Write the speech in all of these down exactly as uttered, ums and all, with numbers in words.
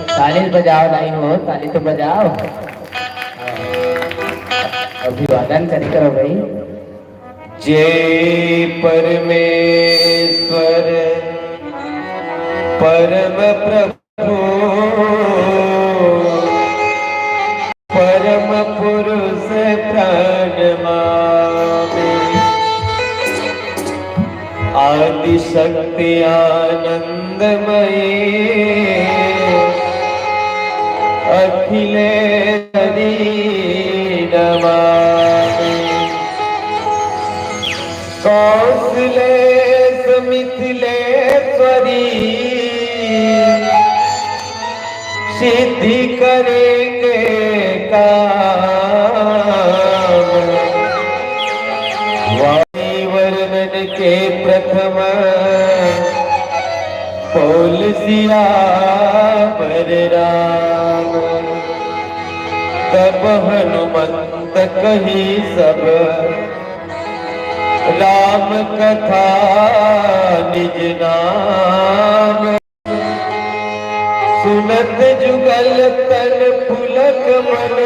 ताली बजाओ, लाइन हो, ताली तो बजाओ। अभिवादन करी करो भाई। जय परमेश्वर परम प्रभु, परम पुरुष प्रणमामि। आदिशक्ति आनंदमयी अखिलेश्वरी नमामि। कौशलेश मिथिलेश्वरी सिद्धि करेंगे काम। वाणी वर्णन के प्रथम बोल सियावर राम। तब हनुमंत कही सब राम कथा निज नाम। सुनत जुगल तन पुलक मन,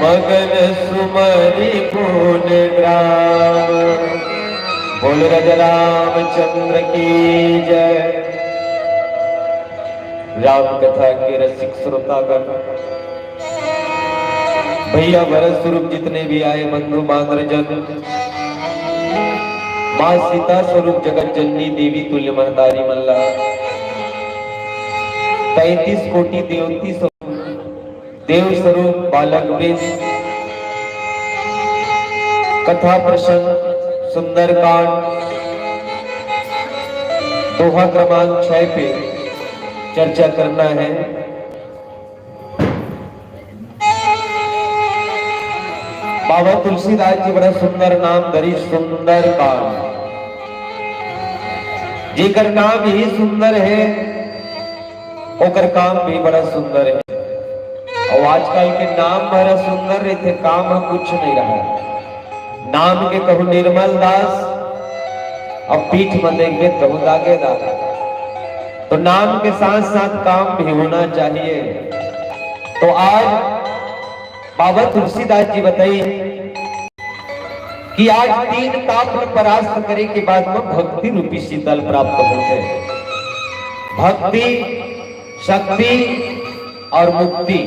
मगन सुमरि गुण ग्राम। बोल राजा रामचंद्र की जय। राम कथा के रसिक श्रोतागण, भैया भरत स्वरूप जितने भी आए, बंधु बांधव जन, माँ सीता स्वरूप जगत जननी देवी तुल्य महतारी मन ला, तैंतीस कोटि देवती स्वरूप, देव स्वरूप बालक वृंद, कथा प्रसंग सुंदरकांड दोहा क्रमांक छह पे चर्चा करना है। बाबा तुलसीदास जी बड़ा सुंदर नाम धरी, सुंदरकांड। जेकर नाम ही सुंदर है, ओकर काम भी बड़ा सुंदर है। अउ आजकल के नाम भरा सुंदर रहिथे, काम ह कुछ नहीं रहा। नाम के कहूँ निर्मल दास, अब पीठ में देखबे कहूँ दागे दास। तो नाम के साथ साथ काम भी होना चाहिए। तो आज बाबा तुलसीदास जी बताई कि आज तीन ताप ल परास्त करे के बाद में भक्ति रूपी शीतल प्राप्त होथे। भक्ति, शक्ति और मुक्ति,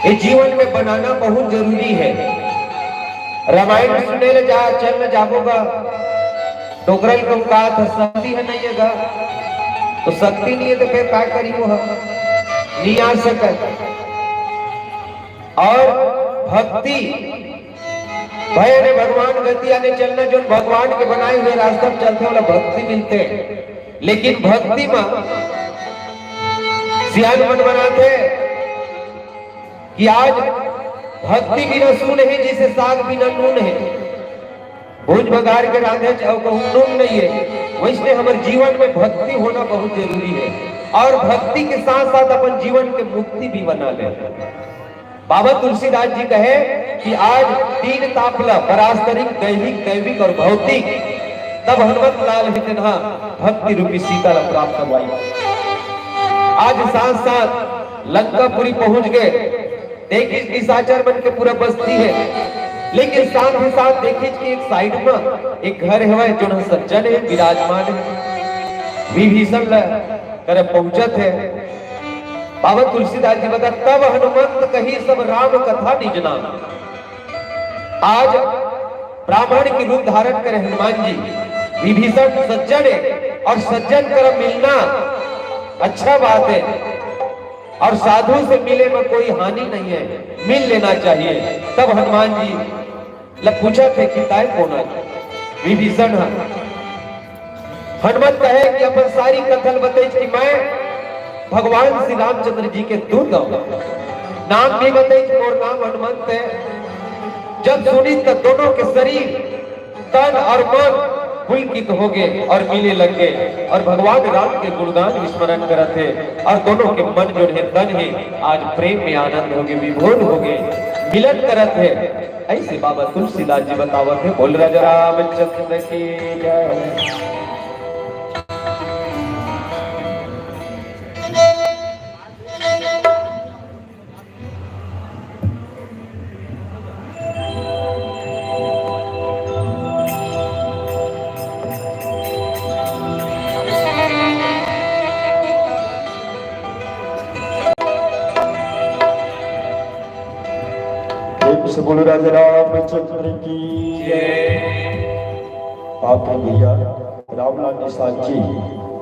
ये जीवन में बनाना बहुत जरूरी है। रामायण सुने ले जा, चल न जाबो गा, डोकरा ल कहूँ का था, शक्ति है नहीं है गा, तो शक्ति नहीं है तो फिर का करी वो, नहीं आ सकत। और भक्ति, भय ने भगवान गति आने चलना, जो भगवान के बनाए हुए रास्ता में चलते वाला भक्ति मिलते। लेकिन भक्ति में सियान मन बनाते कि आज भक्ति बिना सून है, जैसे साग बिना नून है। भूज बघार के रांधे चाहे कहूँ नून नहीं है, वैसने हमर जीवन में भक्ति होना बहुत जरूरी है। और भक्ति के साथ साथ अपन जीवन के मुक्ति भी बना ले। बाबा तुलसीदास जी कहे कि आज तीन ताप ल परास्तरिक, दैहिक, दैविक और भौतिक, तब हनुमत लाल हे तेनहा भक्ति रूपी सीता ल प्राप्त हुई। आज साथ साथ लंकापुरी पहुंच गए, देखिस निशाचर मन के पूरा बस्ती है, लेकिन साथ ही साथ देखिस कि एक साइड में एक घर हवय, जो सज्जन है, विराजमान है, विभीषण ल करे पहुंचत है। बाबा तुलसीदास जी बता, तब हनुमंत कही सब राम कथा निज नाम। आज ब्राह्मण के रूप धारण करे हनुमान जी, विभीषण सज्जन है और सज्जन कर मिलना अच्छा बात है। और साधु से मिले में कोई हानि नहीं है, मिल लेना चाहिए। तब हनुमान जी ल पूछत हे कि ताय कोन आय? विभीषण ह। हनुमत कहे कि अपन सारी कथल बतेज कि मैं भगवान श्री रामचंद्र जी के दूत हूँ। नाम भी बतेज, मोर नाम हनुमंत है। जब सुनी तो दोनों के शरीर, तन और मन पुलकित हो गए और मिले लग गए और भगवान राम के गुणगान स्मरण करत है और दोनों के मन जो है, तन है, आज प्रेम में आनंद हो गए, विभोर हो गए, मिलन करत है। ऐसे बाबा तुलसीदास जी बतावत है, बोल राजा रामचंद्र की जय। प्रेम से बोलो राजा रामचंद्र की जय। आप भैया रामलाल निषाद जी,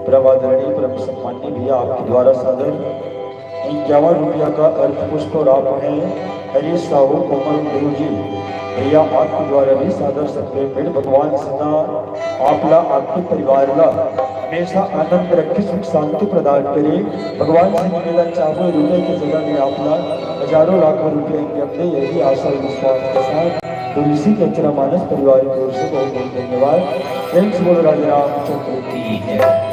परम आदरणीय, परम सम्माननीय भैया, आपके द्वारा सादर इक्यावन रुपया का अर्थ पुष्प और आप हैं हरीश साहू कोमल देव जी, भैया आपके द्वारा भी सादर सत्य भेंट। भगवान सदा आपला, आपके परिवार ला हमेशा आनंद रखे, सुख शांति प्रदान करे। भगवान से निवेदन चाहूँ, रुपये की जगह में आपला हजारों लाखों रुपये इनकम दे, यही आशा और विश्वास के साथ तुलसी के अक्षरा मानस परिवार की ओर से बहुत बहुत धन्यवाद। प्रेम से बोलो राधे रामचंद्र की जय।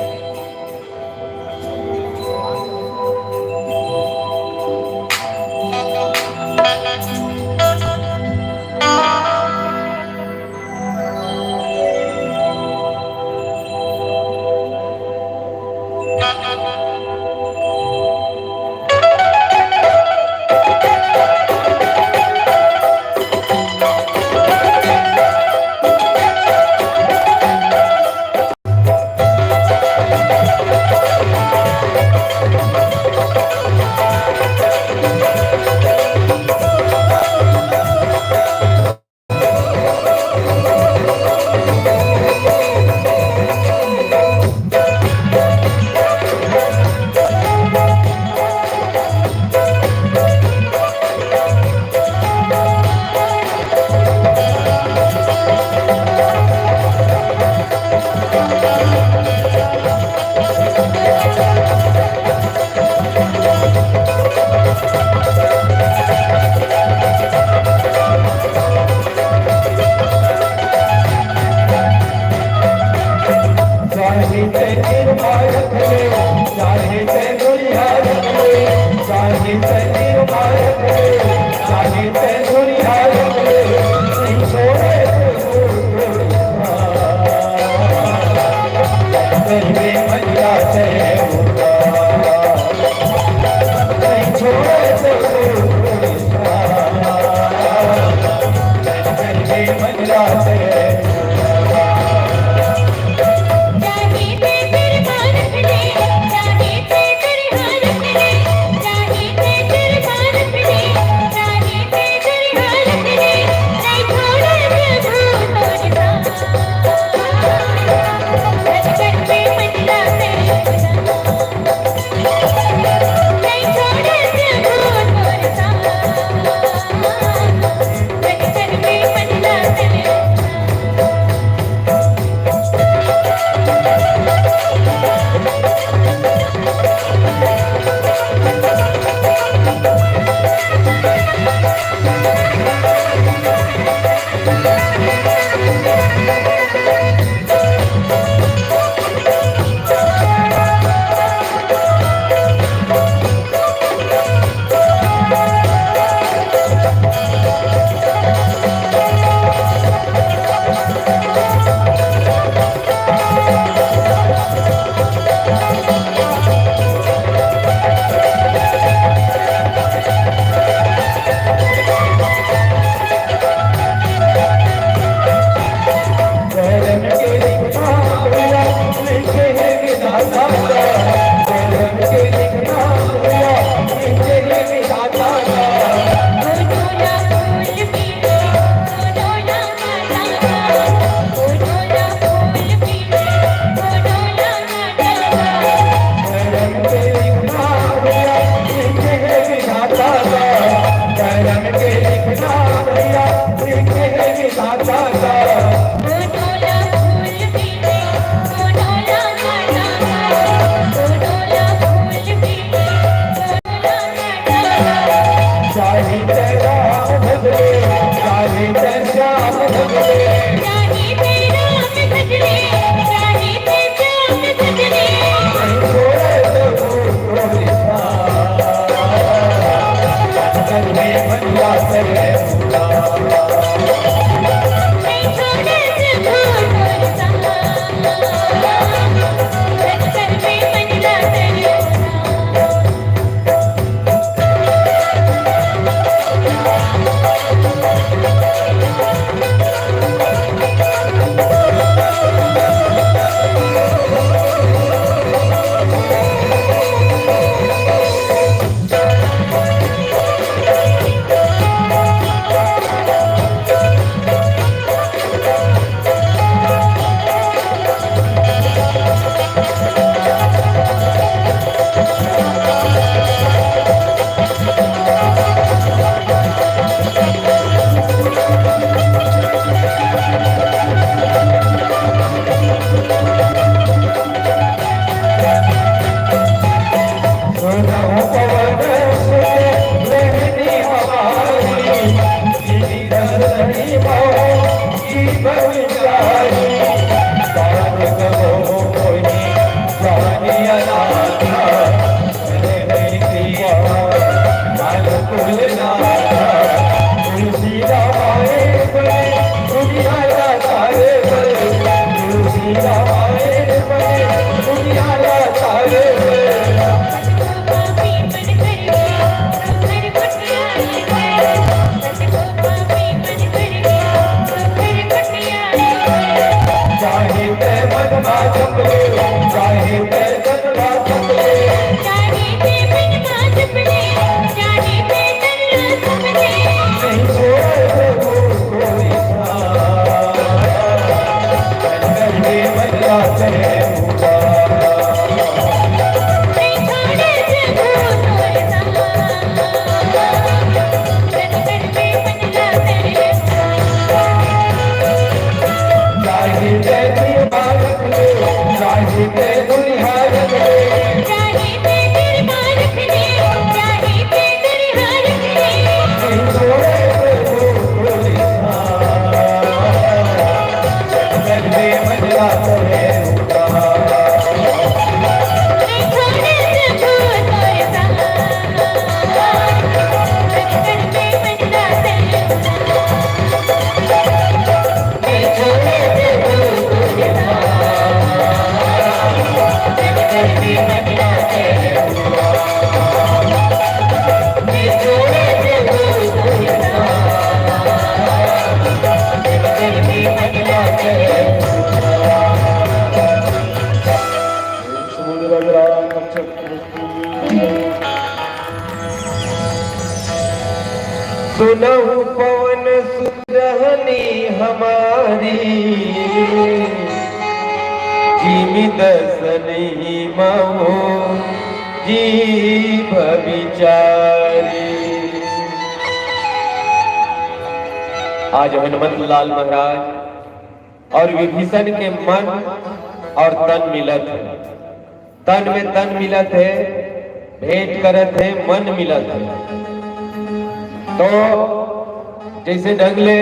जिमि दस नहीं महो जीभ बिचारी। आज हनुमत लाल महाराज और विभीषण के मन और तन मिलत हे। तन में तन मिलत हे, भेंट करत हे, मन मिलत हे। तो जैसे ढंग ले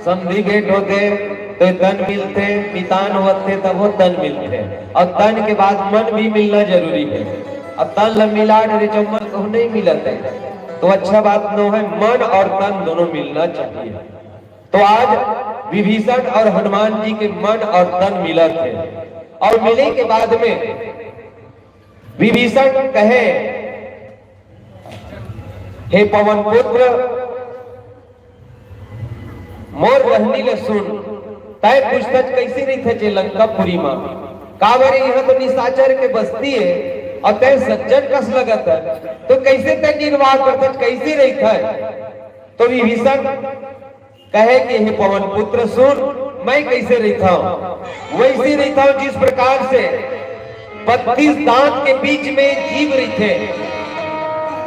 समधी भेंट होथे, तो तन मिलथे, मितान होथे, तब वो तन मिलथे। और तन के बाद मन भी मिलना जरूरी हे। अब तन ल मिला डरे चम्मच तो नहीं मिलत हे, तो अच्छा बात नो हे। मन और तन दोनों मिलना चाहिए। तो आज विभीषण और हनुमान जी के मन और तन मिलत हे, और मिले के बाद में विभीषण कहे, "हे पवन पुत्र, मोर कहनी ल सुन, तय पूछथच कइसे रहिथे जे लंकापुरी म? काबर इहाँ तो निशाचर के बस्ती हे, और तय सज्जन कस लगत हे, तो कइसे तय निर्वाह करथच, कइसे रहिथे?" तो विभीषण कहे कि हे पवन पुत्र सुन, मैं कइसे रहिथंव, वइसे रहिथंव जिस प्रकार से बत्तीस दांत के बीच में जीभ रहिथे।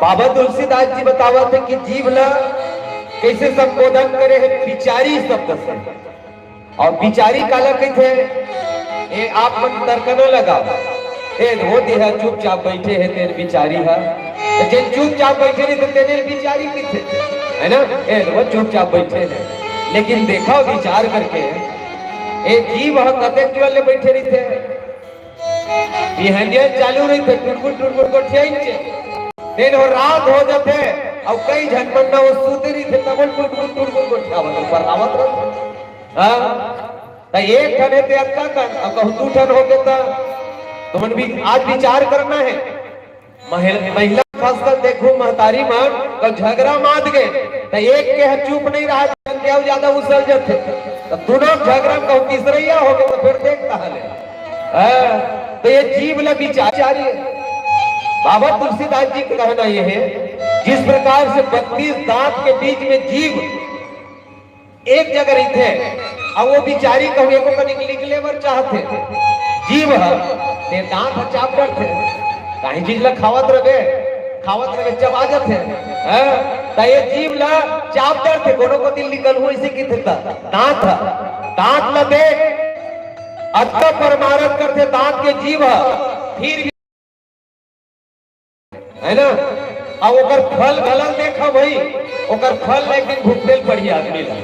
बाबा तुलसीदास जी बतावत हे कि जीभ ला कइसे संबोधन करे हे, बिचारी शब्द से। और बिचारी काला कहिथे? ए, आप मन तर्क न लगाव। ए, वो देहा चुपचाप बइठे हे, तेन बिचारी हा। त जेन चुपचाप बइठे रहिथे, तेने बिचारी कहिथे, हे ना? ए, वो चुपचाप बइठे हे। लेकिन देखव, विचार करके, ए जीभ ह कतेक जुआर ले बइठे रहिथे। बिहनिया चालू रहिथे, टुरगुर टुरगुर गोठियाइच। तेन हो रात हो जाथे, अउ कई झन मन ना वो सूते रहिथे, तब टुरगुर टुरगुर गोठियावत, ऊपर आवत रहिथे। हाँ? त एक ठन हे ते अतका कन, अउ कहूँ दू ठन होगे त, तुमन भी आज विचार करना हे। महिल-, महिला खासकर देखो, महतारी मन, कब झगरा मात गे, त एक के ह चुप नहीं रहा, जन के अउ ज्यादा उसल जथे। त दुनों झगरा में कहूँ तीसरइया होगे, त फेर देख कहाँ ले। हाँ, त ये जीभ ला बिचारी हे। बाबा तुलसीदास जी का कहना ये हे, जिस प्रकार से बत्तीस दांत के बीच में जीभ एक जगह रहिथे, अउ वो बिचारी कहूँ एको कनिक निकले बर चाहथे। जीभ ह, ते दांत ह चाप डरथे। काहीं चीज ला खावत रहे, खावत रहे, चबा जाथे। हाँ? त ये जीभ ला चाप डरथे, कोनो कोती निकलहूँ अइसे कहिथे त। दांत ह, दांत ला देख, अतका परमारथ करथे दांत के जीभ ह, फिर भी हे ना? अब ओकर फल घला देखा भाई, ओकर फल एक दिन भुगते ल पड़ही आदमी ला,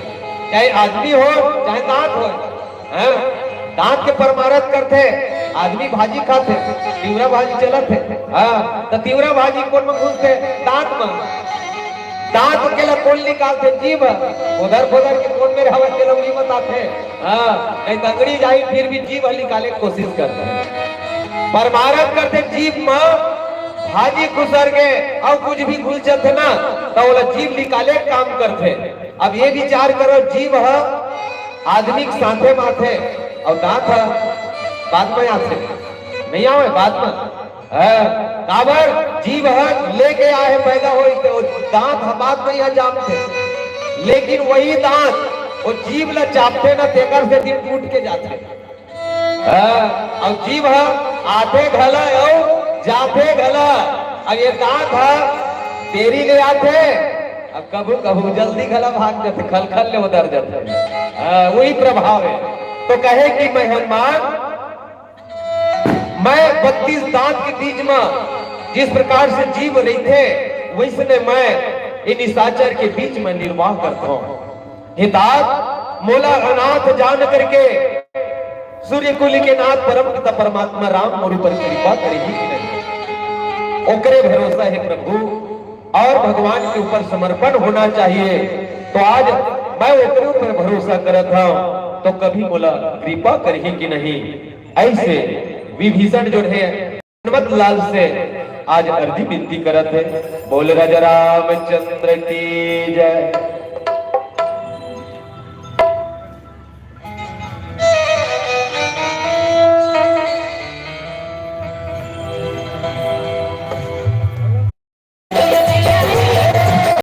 चाहे आदमी हो, चाहे दांत हो। हाँ? दांत के परमारथ करथे, आदमी भाजी खाथे, तिवरा भाजी चलत हे, हाँ, त तिवरा भाजी कोन म घुसथे? दांत म। दांत के ला कोन निकालथे? जीभ। ओधर बोधर के कोन मेर हवय, तेला उही बताथे। हाँ, नहीं त अंगड़ी जाही, फिर भी जीभ निकाले के कोशिश करथे। परमारथ करथे जीभ म, भाजी खुसर गे अउ कुछ भी घुस जथे ना, त ओला जीभ निकाले के काम करथे। अब ये विचार करो, जीभ ह आदमी के साथे म आथे, अउ दांत ह बाद म आथे, नहीं आवय बाद म। हाँ, काबर? जीभ ह लेके आए हे, पैदा होइस ते, अउ दांत ह बाद म आ जाथे। लेकिन वही दांत, वो जीभ ला चापथे ना, तेकर से दिन टूट के जाथे। हाँ, अउ जीभ ह आथे घला अउ जाथे घला। अब ये दांत ह देरी ले आथे, अब कभू कभू जल्दी घला भाग जाथे, खलखल ले उधर जाथे। हाँ, वही प्रभाव हे। तो कहे कि मैं हनुमान, मैं बत्तीस दांत के बीच म जिस प्रकार से जीभ रहिथे, वइसने मैं ए निशाचर के बीच म निर्वाह करथंव। हे तात, मोला अनाथ जान करके सूर्य कुल के नाथ परम पिता परमात्मा राम मोर ऊपर कृपा करही कि नहीं, ओकरे भरोसा हे प्रभु, और भगवान के ऊपर समर्पण होना चाहिए। तो आज मैं ओकरे ऊपर भरोसा करत हंव, तो कभी मोला कृपा करही कि नहीं। अइसे विभीषण जो हे हनुमत लाल से आज अर्जी विनती करत हे। बोल राजा रामचंद्र की जय।